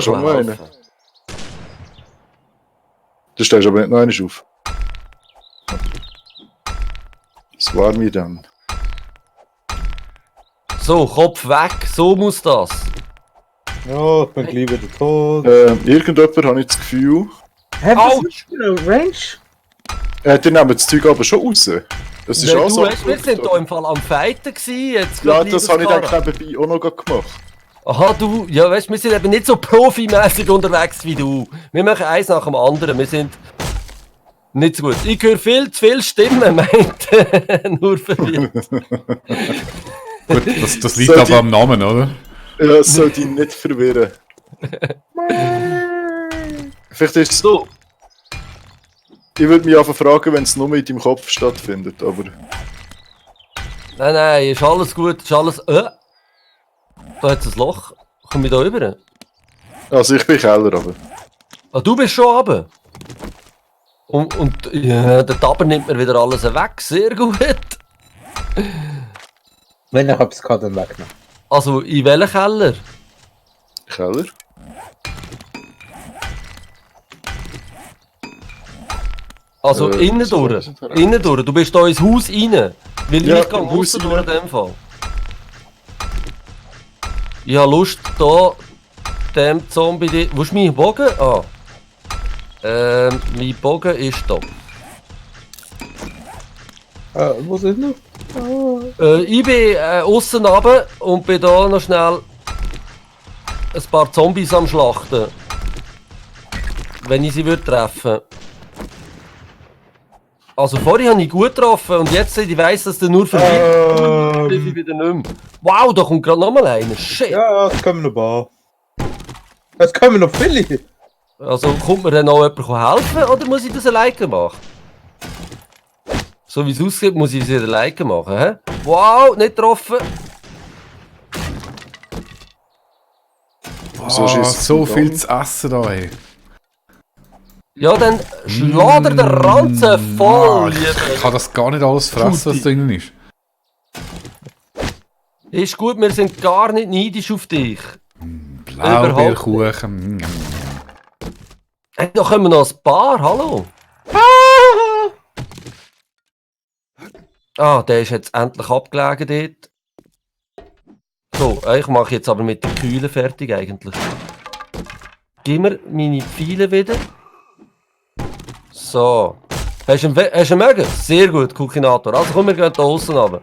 Schon noch einen. helfen. Du stehst aber nicht noch einen auf. Das war mir dann. So, Kopf weg, so muss das. Ja, ich bin gleich wieder tot. Irgendjemand habe ich das Gefühl, Hä, Au! was ist für eine Range? die nehmen das Zeug aber schon raus. Das ist Ja, auch du so. weißt, wir sind hier im Fall am Fighten gewesen. Jetzt Ja, gerade das habe ich Karre. dann nebenbei auch noch gemacht. Aha, du, ja weißt, wir sind eben nicht so profimäßig unterwegs wie du. Wir machen eins nach dem anderen, wir sind nicht so gut. Ich höre viel zu viele Stimmen, meint nur verwirrt. Gut, das liegt So, aber am Namen, oder? Ja, das soll dich nicht verwirren. Vielleicht ist es. So, Ich würde mich einfach fragen, wenn es nur in deinem Kopf stattfindet, aber. nein, ist alles gut, ist alles... Da hat es ein Loch. Komm ich da rüber? Also ich bin Keller, aber. Ah, du bist schon runter. Und ja, der Taber nimmt mir wieder alles weg, sehr gut. Wenn ich etwas kann, dann wegnehmen. Also, in welchem Keller? Keller? Also innen so durch. ist es Innen durch. Du bist da ins Haus rein. Weil Ja, ich gehe im Haus aussen durch rein. in dem Fall. Ich habe Lust, da dem Zombie... Wo ist mein Bogen? Ah. Mein Bogen ist da. Wo sind wir? Ich bin aussen runter und bin da noch schnell ein paar Zombies am Schlachten. Wenn ich sie würde treffen. Also vorher habe ich gut getroffen und jetzt, ich weiss, dass der nur verwirrt treffe ich wieder nicht mehr. Wow, da kommt gerade nochmal einer. Shit. Ja, es kommen noch ein paar. Es kommen noch viele. Also kommt mir dann noch jemand helfen oder muss ich das alleine machen? So wie es aussieht, muss ich es alleine machen. He? Wow, nicht getroffen. So schießt so es viel an. zu essen da, ey. Ja, dann schlägt er den Ranzen voll, Ich lieber. kann das gar nicht alles fressen, was drin ist. Ist gut, wir sind gar nicht neidisch auf dich. Blaubeerkuchen. Hey, da kommen wir noch ein paar, hallo? Ah, der ist jetzt endlich abgelegen dort. So, ich mache jetzt aber mit der Kühle fertig eigentlich. Gib mir meine Pfeile wieder. So. Hast du einen mögen? Sehr gut, Kukinator. Also komm, wir gehen da außen runter.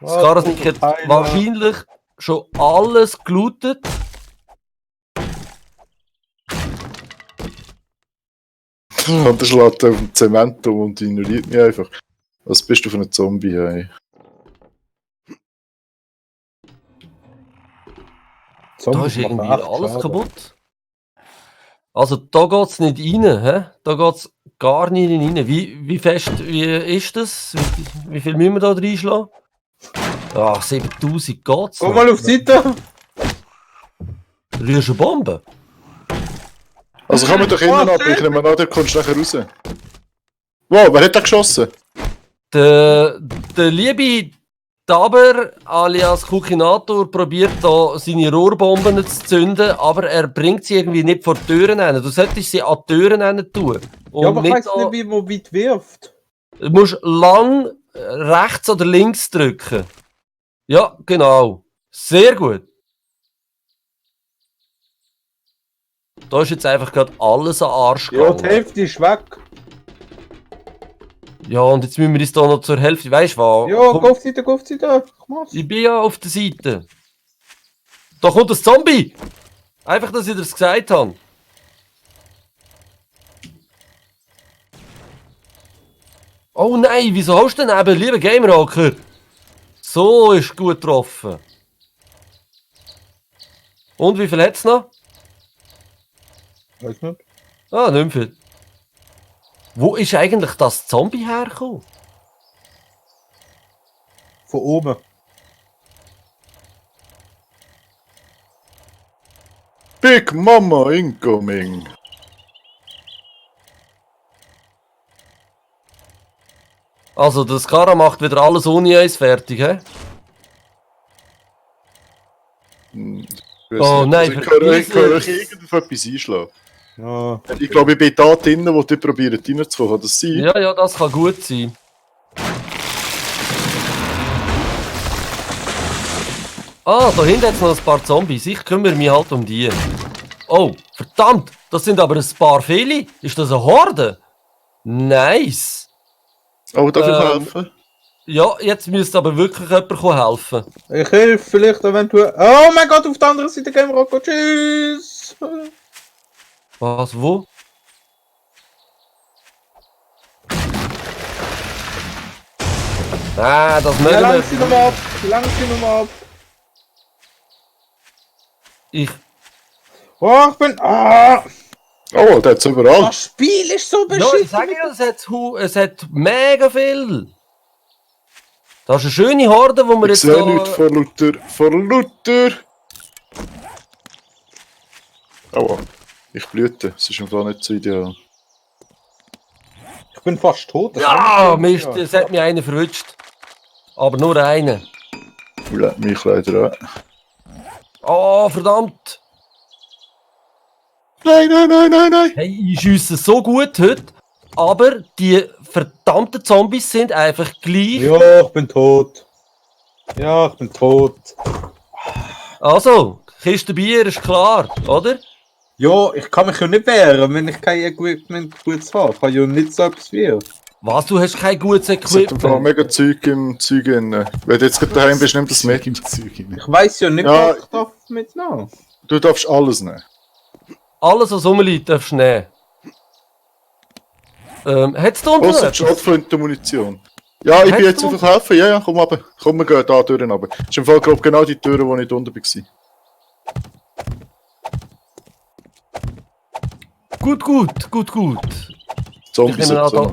Skarasnik hat wahrscheinlich schon alles gelootet. Und der schlägt auf dem Zement um und ignoriert mich einfach. Was bist du für ein Zombie, ey? Da ist irgendwie alles kaputt. Also da geht es nicht rein, hä? Da geht es gar nicht rein. Wie fest ist das? Wie viel müssen wir da reinschlagen? Ah, 7000 geht's Komm noch. mal auf die Seite. Rührst du Bomben? Also kann man doch innen ab, ich nehme an, der kommst nachher raus. Wow, wer hat da geschossen? Der liebe Taber alias Kukinator probiert da seine Rohrbomben zu zünden, aber er bringt sie irgendwie nicht vor die Türen hin. Du solltest sie an die Türen hin tun. Und Ja, aber ich nicht weiss nicht, wie man weit wirft. Du musst lang rechts oder links drücken. Ja, genau. Sehr gut. Da ist jetzt einfach gerade alles an den Arsch Ja, gegangen. die Hälfte ist weg. Ja, und jetzt müssen wir uns da noch zur Hälfte. Weißt du was? Ja, Komm, geh auf die Seite, geh auf die Seite. Ich mach's. ich bin ja auf der Seite. Da kommt ein Zombie! Einfach, dass ich das gesagt habe. Oh nein, wieso hast du denn eben, lieber Gamerhacker? So ist gut getroffen. Und wie viel hat es noch? Weiß nicht. Ah, nicht mehr viel. Wo ist eigentlich das Zombie hergekommen? Von oben. Big Mama incoming! Also, das Kara macht wieder alles ohne uns fertig, hä? Oh nein, Ich höre euch irgendetwas einschlagen. Ja. Ich glaube, ich bin da drinnen, wo die probieren reinzukommen. Kann das sein? Ja, ja, das kann gut sein. Ah, da hinten hat es noch ein paar Zombies. Ich kümmere mich halt um die. Oh, verdammt, das sind aber ein paar viele. Ist das eine Horde? Nice. Oh, darf ich helfen? Ja, jetzt müsste aber wirklich jemand helfen. Ich helfe vielleicht eventuell. Oh mein Gott, auf der anderen Seite Game Rocco. Tschüss. Was, wo? Ah, das Ja, mögen lang sie wir. nochmal ab. Lang sie nochmal ab. Ich. Oh, ich bin. Ah! Oh, der hat's überall. Das Spiel ist so Ja, ich beschissen. sage ja, es hat mega viel. Das ist eine schöne Horde, wo wir Ich jetzt sehe nichts vor lauter. Oh, ich blüte. Es ist im Fall nicht so ideal. Ich bin fast tot. Das Ja, kann ich Mist, nicht. es hat mich einer verwünscht. Aber nur einen. Ja, mich leider auch. Oh, verdammt. Nein. Hey, ich schiesse so gut heute. Aber die verdammten Zombies sind einfach gleich. Ja, ich bin tot. Ja, ich bin tot. Also, Kiste Bier ist klar, oder? Ja, ich kann mich ja nicht wehren, wenn ich kein Equipment gutes habe. Ich habe ja nicht so etwas wie. Was, du hast kein gutes Es hat im Fall Equipment? mega Zeug im Zeug drin. Wenn du jetzt gerade daheim bist, nimm das mit. Im Zeug rein. Ich weiß ja nicht, Ja. was ich darf mitnehmen. Du darfst alles nehmen. Alles, was rumliegt, darfst du nehmen. Hat's da unten noch Außer die etwas? Schrotflinte Munition. Ja, ich bin jetzt einfach helfen. Ja, komm runter. Komm, wir gehen da durch runter. Das ist im Fall, glaube ich, genau die Tür, wo ich da unten war. Gut. Ich Zombies nehme an, jetzt auch.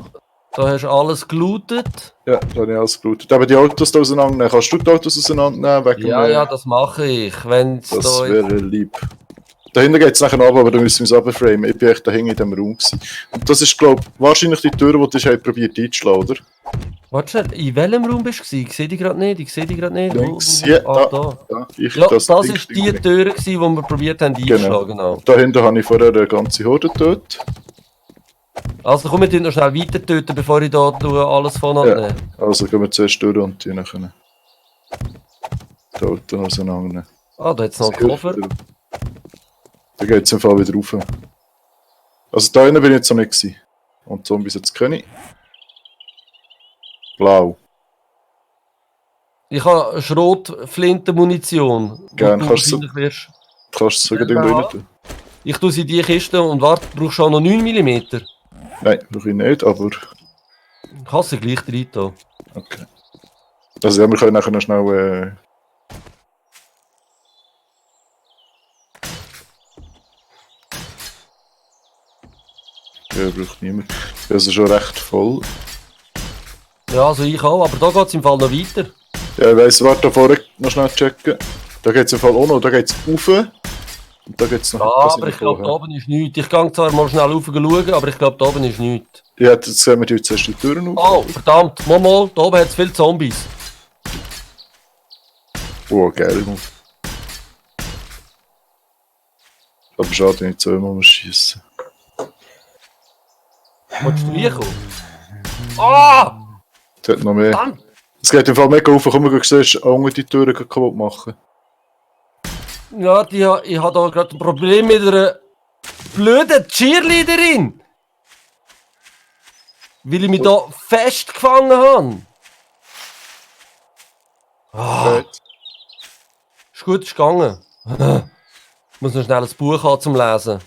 da hast du alles gelootet. Ja, da habe ich alles gelootet. Aber die Autos da auseinandernehmen. Kannst du die Autos auseinandernehmen? Wegen Ja, das mache ich. Wenn's Das da wäre lieb. Dahinter geht es nachher runter, aber da müssen wir es runterframen. Ich bin echt dahinter in diesem Raum gewesen. Und das ist, glaube ich, wahrscheinlich die Tür, die du probiert einzuschlagen, oder? Warte schnell, in welchem Raum bist du? Ich sehe die gerade nicht. Links, Wo- ja, ah, da. da. Ja, ich, Ja, das Ding ist stimmt die nicht. Tür, die wir probiert haben einzuschlagen. Genau. Dahinter habe ich vorher eine ganze Horde tot. Also komm, wir tun noch schnell weiter töten, bevor ich da alles voneinander nehme. Also gehen wir zuerst durch und die nachher die Autos auseinandernehmen. Ah, da hat es noch einen Koffer. Da geht es im Fall wieder rauf. Also da hinten bin ich jetzt noch nicht gewesen. Und Zombies jetzt keine. Blau. Ich habe Schrotflintenmunition. Gern, wo kannst du- wahrscheinlich wirst. Kannst du es sogar irgendwo rein tun? Ich tue sie in die Kiste und warte, brauchst du auch noch 9 mm? Nein, brauche ich nicht, aber. Kannst du gleich rein tun. Okay. Also ja, wir können nachher noch schnell. Ja, braucht niemand. Das ist schon recht voll. Ja, also ich auch, aber da geht es im Fall noch weiter. Ja, ich weiss, warte, da vorne noch schnell checken. Da geht es im Fall auch noch, da geht es rauf. Und da geht es noch Ja, etwas aber ich in glaube, die da oben ist nichts. Ich gehe zwar mal schnell rauf schauen, aber ich glaube, da oben ist nichts. Ja, jetzt sehen wir die zuerst die Türen auf. Oh, verdammt, mal, da oben hat es viele Zombies. Oh, geil. Aber schade, nicht so immer schießen. Willst du reinkommen? Ah! Es hat noch mehr. Verdammt! Es geht im Fall mega auf, komm, wir siehst, auch die Türen kaputt machen. Ja, ich habe da gerade ein Problem mit einer blöden Cheerleaderin. Weil ich mich da festgefangen habe. Ah. Ist gut, ist gegangen. Ich muss noch schnell ein Buch haben zum Lesen.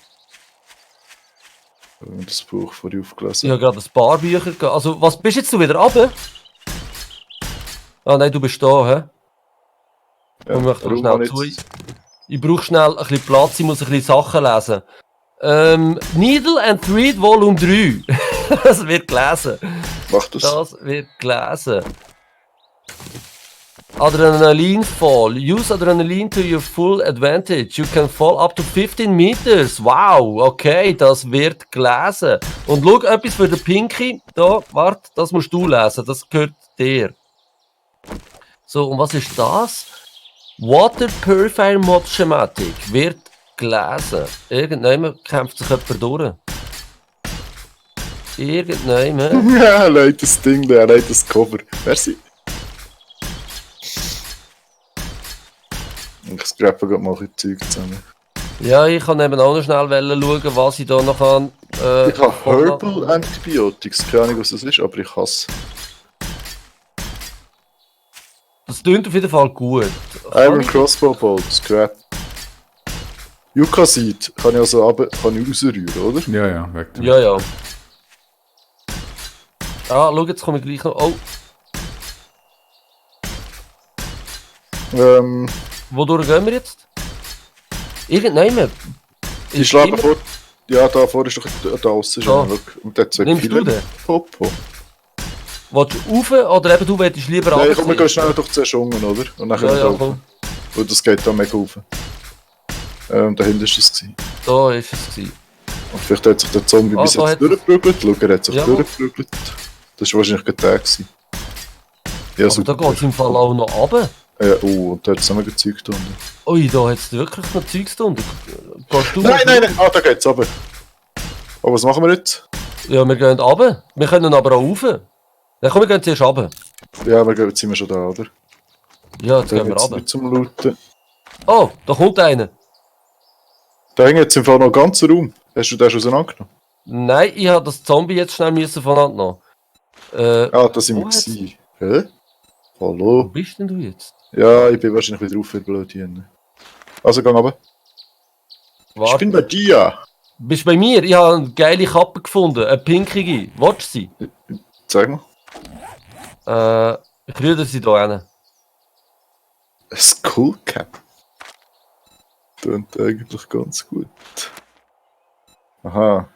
Das Buch vor dir aufgelesen. Ich habe gerade ein paar Bücher gehabt. Also, was bist jetzt du wieder runter? Ah nein, du bist da, hä? Ja, Ich möchte warum schnell nicht? zu. Ich brauche schnell ein bisschen Platz, ich muss ein bisschen Sachen lesen. Needle and Thread Volume 3. Das wird gelesen. Mach das. Das wird gelesen. Adrenaline Fall. Use Adrenaline to your full advantage. You can fall up to 15 meters. Wow, okay, das wird gelesen. Und schau, etwas für den Pinky. Da, warte, das musst du lesen. Das gehört dir. So, und was ist das? Water Purifier Mod Schematik wird gelesen. Irgendjemand kämpft sich jemand durch. Irgendjemand. Ja, leid das Ding, der leid das Cover. Merci. Ich scrappe gerade mal ein bisschen Zeug zusammen. Ja, ich kann eben auch noch schnell schauen, was ich da noch kann. Ich habe Herbal Antibiotics, keine Ahnung was das ist, aber ich hasse. Das klingt auf jeden Fall gut. Iron Crossbow Bolt, Scrap. Yucca Seed kann ich also kann ich rausrühren, oder? Ja, ja, weg damit. Ja, ja. Ah, schau, jetzt komme ich gleich noch. Oh, wodurch gehen wir jetzt? Irgendjemand. Ich schlage vor. Ja, da vorne ist doch da draussen Da. schon. Und der zwei Nimmst du den? Popo. Willst du rauf oder eben du willst lieber Nein, runter? komm, wir gehen schnell durch 10 Schungen, oder? Und nachher Ja, ja, rauf. komm. Und das geht da mega rauf. Dahinter ist es gewesen. Da ist es gewesen. Und vielleicht hat sich der Zombie bis da jetzt hat- durchgeprügelt. Schau, er hat sich Ja. durchgeprügelt. Das war wahrscheinlich gerade der gewesen. Ja, Aber da geht es im Fall auch noch runter. Und da hat es noch mega Zeug drin. Ui, da hat es wirklich noch Zeugs drunter. Gehst du Nein, mal- nein, nein! Ah, da geht's runter. Aber was machen wir jetzt? Ja, wir gehen runter. Wir können aber auch rauf. Ja, komm, wir gehen zuerst runter. Ja, jetzt sind wir schon da, oder? Ja, jetzt Da gehen wir geht's runter. nicht zum Looten. Oh, da kommt einer. Da hängt jetzt im Fall noch ein ganzer Raum. Hast du den schon auseinandergenommen? Nein, ich habe das Zombie jetzt schnell müssen voneinander nehmen. Ah, da sind wir Wo hat's- gewesen. Hä? Wo Hallo? bist denn du jetzt? Ja, ich bin wahrscheinlich wieder auf, wie blöd hier. Also, geh runter. Ich Warte, bin bei dir. bist du bei mir? Ich habe eine geile Kappe gefunden, eine pinkige. Willst du sie? Zeig mal. Ich rühre sie hier hin. Ein Skullcap. Tönt eigentlich ganz gut. Aha.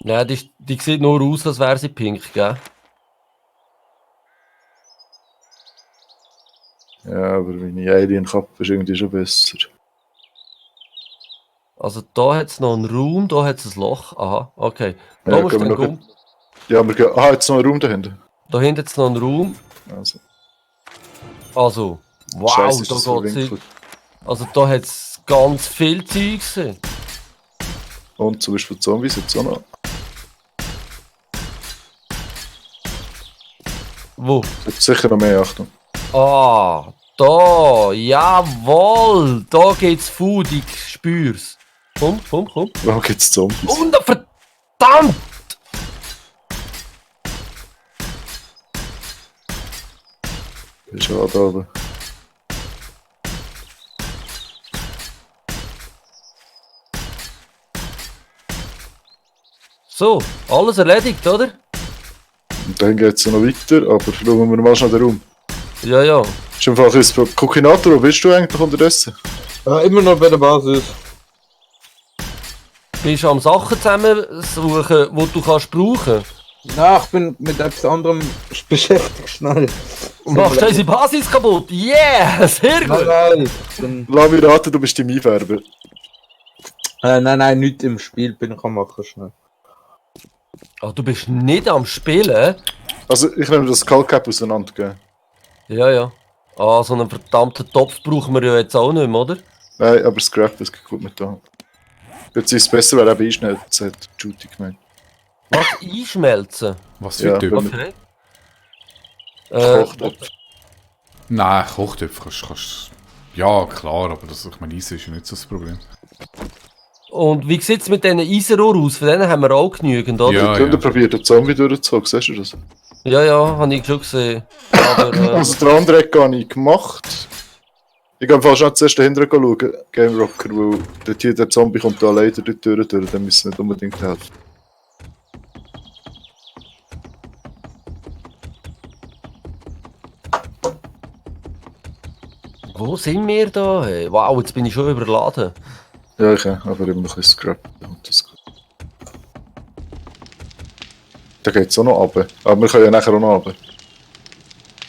Nein, die sieht nur aus, als wäre sie pink, gell? Ja, aber meine Alien-Kappe ist irgendwie schon besser. Also da hat es noch einen Raum, da hat es ein Loch. Aha, okay. Da Ja, musst du gehen wir dann noch- gehen. Ja, wir gehen. Ah, jetzt noch ein Raum dahinter. Da hinten hat es noch einen Raum. Also, Also, wow, Scheiße, ist da das geht's verwinkelt. Also da hat es ganz viel Zeug. Und zum Beispiel Zombies jetzt auch noch. Wo? Jetzt sicher noch mehr, Achtung. Ah, da, jawohl, da geht's Food, ich spür's. Komm. Warum gibt's Zombies? Und verdammt! Ist schon da oben. So, alles erledigt, oder? Und dann geht's noch weiter, aber schauen wir mal schnell den Raum. Ja, ja. Ist im Fall ein bisschen Kokinator, wo bist du eigentlich unterdessen? Immer noch bei der Basis. Bist du am Sachen zusammensuchen, die du kannst brauchen? Na, ich bin mit etwas anderem beschäftigt, schnell. Machst du unsere Basis kaputt? Yeah, sehr Nein, gut. nein, ich bin, Lass mich raten, du bist im Einfärber. nein, nicht im Spiel bin ich am machen, schnell. Ah, du bist nicht am Spielen? Also, ich nehme das Skullcap auseinander, gell? Ja, ja. Ah, so einen verdammten Topf brauchen wir ja jetzt auch nicht mehr, oder? Nein, aber Scrap ist gut mit da. Jetzt ist es besser, weil er eben einschnellt, hat Judy gemeint. Was? Einschmelzen? Was für Ja. ein Typ? Okay. Kochtöpfe. Nein, Kochtöpfe kannst ja, klar, aber das, ich meine, Eisen ist ja nicht so das Problem. Und wie sieht es mit diesen Eisenrohren aus? Von denen haben wir auch genügend, oder? Ja. Ich habe probiert, den Zombie durchzuholen, siehst du das? Ja, habe ich schon gesehen. Aber, Also, der andere hat gar nicht gemacht. Ich gehe fast schon zuerst dahinter schauen, Game Rocker, weil dort hier der Zombie kommt da leider durch die Tür durch, dann müssen wir nicht unbedingt helfen. wo sind wir da? Hey? Wow, jetzt bin ich schon überladen. Ja, ich habe aber immer noch ein bisschen Scrap. Und das da geht es auch noch runter. Aber wir können ja nachher auch noch runter.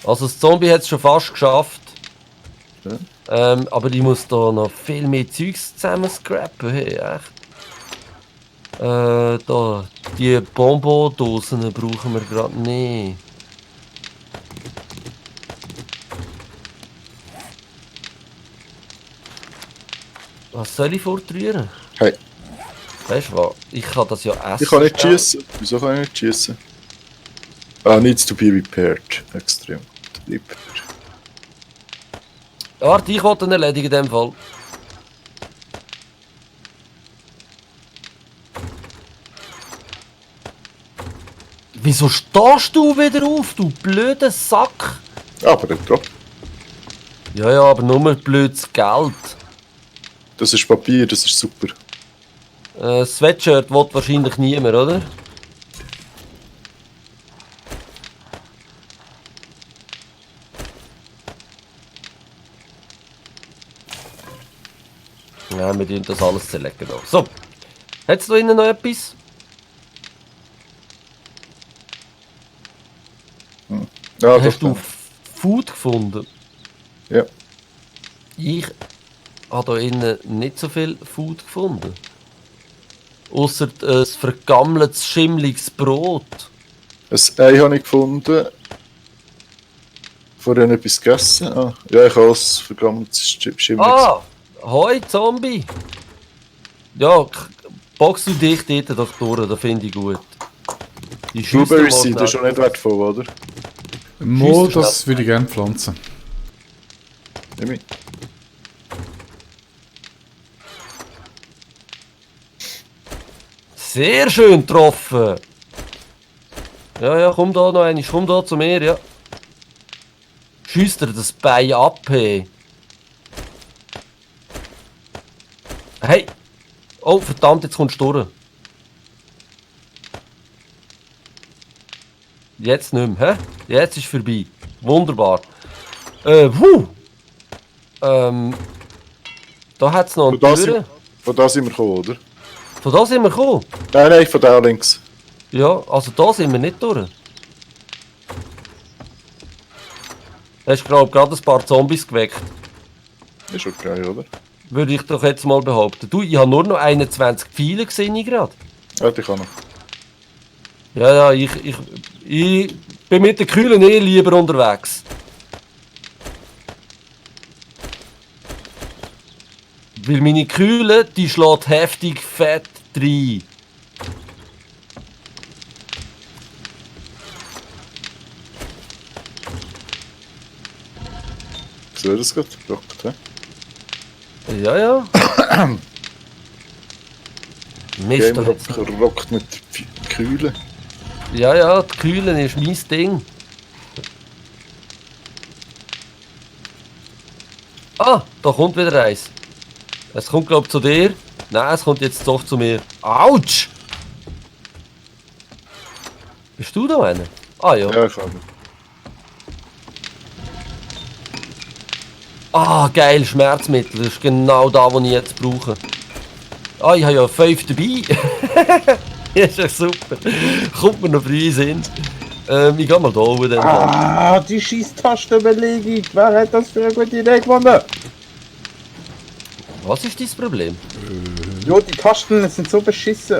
Also das Zombie hat es schon fast geschafft. Ja. Aber ich muss da noch viel mehr Zeugs zusammen scrappen. Hey, echt. Da, die Bonbondosen brauchen wir gerade nicht. Was soll ich fortrühren? Hey, Weißt du was? Ich kann das ja essen. ich kann nicht schnell. schießen. Wieso kann ich nicht schießen? Ah, needs to be repaired. Extrem. Repaired. Warte, ich wollte ihn erledigen in dem Fall. Wieso stehst du wieder auf, du blöder Sack? Aber nicht drauf. Ja, ja, aber nur blödes Geld. Das ist Papier, das ist super. Sweatshirt will wahrscheinlich niemand, oder? Ja, wir tun das alles selekten. So. Hat es da innen noch etwas? Ja, Hast doch, du Food gefunden? Ja. Ich habe da innen nicht so viel Food gefunden. Ausser ein vergammeltes, schimmliges Brot. Ein Ei habe ich gefunden. Vorhin etwas gegessen. Ah, ja, ich habe ein vergammeltes Schimmel. Ah! Hoi, Zombie! Ja, boxst du dich dort doch durch, das finde ich gut. Die schiessen Blueberry mal Seed ist schon nicht wertvoll, oder? Mal, Schiessen das würde ich gerne pflanzen. Nimm ich. Sehr schön getroffen! Ja, ja, komm da noch einmal, komm da zu mir, ja. Schiess dir das Bein ab, hey. Hey! Oh, verdammt, jetzt kommst du durch. Jetzt nicht mehr, hä? Jetzt ist vorbei. Wunderbar. Da hat es noch eine Tür. Von da sind wir gekommen, oder? Von da sind wir gekommen. Nein, nein, von da links. Ja, also da sind wir nicht durch. Hast du gerade ein paar Zombies geweckt. Ist okay, oder? Würde ich doch jetzt mal behaupten. Du, ich habe nur noch 21 Pfeile gesehen gerade. Ja, die kann noch. Ja, ja, ich bin mit der Kühlen lieber unterwegs. Weil meine Kühle, die schlägt heftig fett rein. Siehst du das gerade? Rockt, hä? Ja, ja. Mist, da Gamer hat's- rockt mit der Kühle. ja, ja, die Kühlen ist mein Ding. Ah, da kommt wieder eins. Es kommt, glaube ich, zu dir. Nein, es kommt jetzt doch zu mir. Autsch! Bist du da einer? Ah ja. Ja, ich habe. Ah, geil, Schmerzmittel. Das ist genau da, was ich jetzt brauche. Ah, ich habe ja 5 dabei. Das ist ja super. Kommt mir noch frei in den Sinn. Ich gehe mal da oben. Dann. Ah, die Schießtastenbelegung. Wer hat das für eine gute Idee gefunden? Was ist dein Problem? Jo, die Tasten sind so beschissen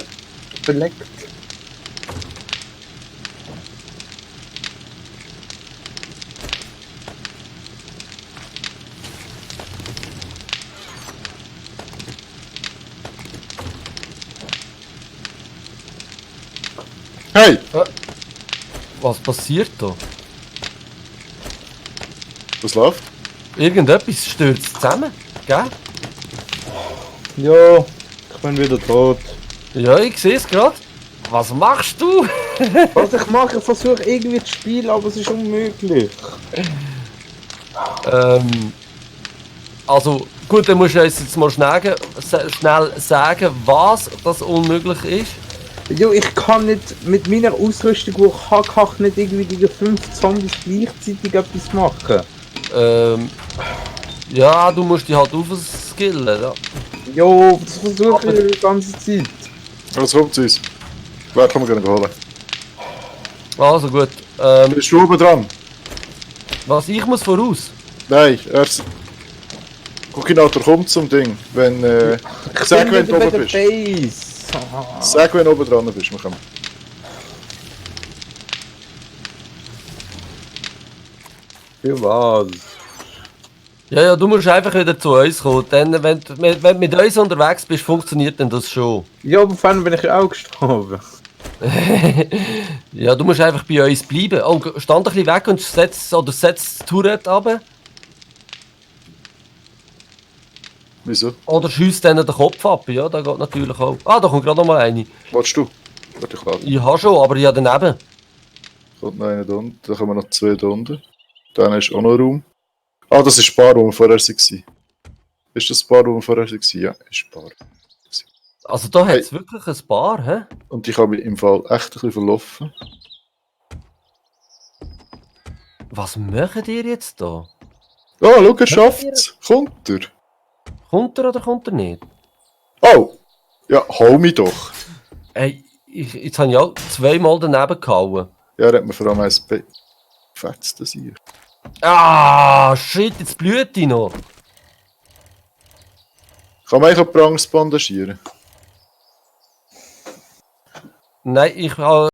belegt. Hey! Was passiert da? Was läuft? Irgendetwas stürzt zusammen, gell? Jo, ich bin wieder tot. Ja, ich sehe es gerade. Was machst du? Was ich mache, ich versuche irgendwie zu spielen, aber es ist unmöglich. Also, gut, dann musst du uns jetzt mal schnell sagen, was das unmöglich ist. Jo, ich kann nicht mit meiner Ausrüstung, die ich habe, kann ich nicht irgendwie gegen 5 Zombies gleichzeitig etwas machen. Ja, du musst dich halt aufskillen. Ja. Jo, das versuche ich die ganze Zeit. Was kommt zu uns? Wer kann man gerne holen? Also gut. Bist du oben dran? Was, ich muss voraus? Nein, erst. Koordinator kommt zum Ding. Wenn. Sag, wenn du oben bist. Base. Sag, wenn du oben dran bist. Wir kommen. Für was? Ja, du musst einfach wieder zu uns kommen. Dann, wenn du mit uns unterwegs bist, funktioniert dann das schon. Ja, aber vorhin bin ich auch gestorben. Ja, du musst einfach bei uns bleiben. Oh, stand ein bisschen weg und setz das Tourette runter. Wieso? Oder schiesst denen den Kopf ab. Ja, da geht natürlich auch. Ah, da kommt gerade noch mal eine. Willst du? Warte, ich lade. Ich habe schon, aber ich habe daneben. Kommt noch einer da unten. Dann kommen noch 2 da unten. Dann ist auch noch ein Raum. Ah, das ist Bar, wo wir vorher waren. Ist das Bar, wo wir vorher waren? Ja, ist Bar. Also da hat Hey. es wirklich ein Bar, hä? Und ich habe mich im Fall echt ein bisschen verlaufen. Was macht ihr jetzt da? Oh, schau, er schafft's. Kommt er? Kommt er oder kommt er nicht? Oh! Ja, hol mich doch. Ey, jetzt habe ich auch zweimal daneben gehauen. Ja, er hat mir vor allem eins gefetzt, das hier. Ah, shit, jetzt blüht die noch. Kann man eigentlich auch die Angst bandagieren? Nein, ich habe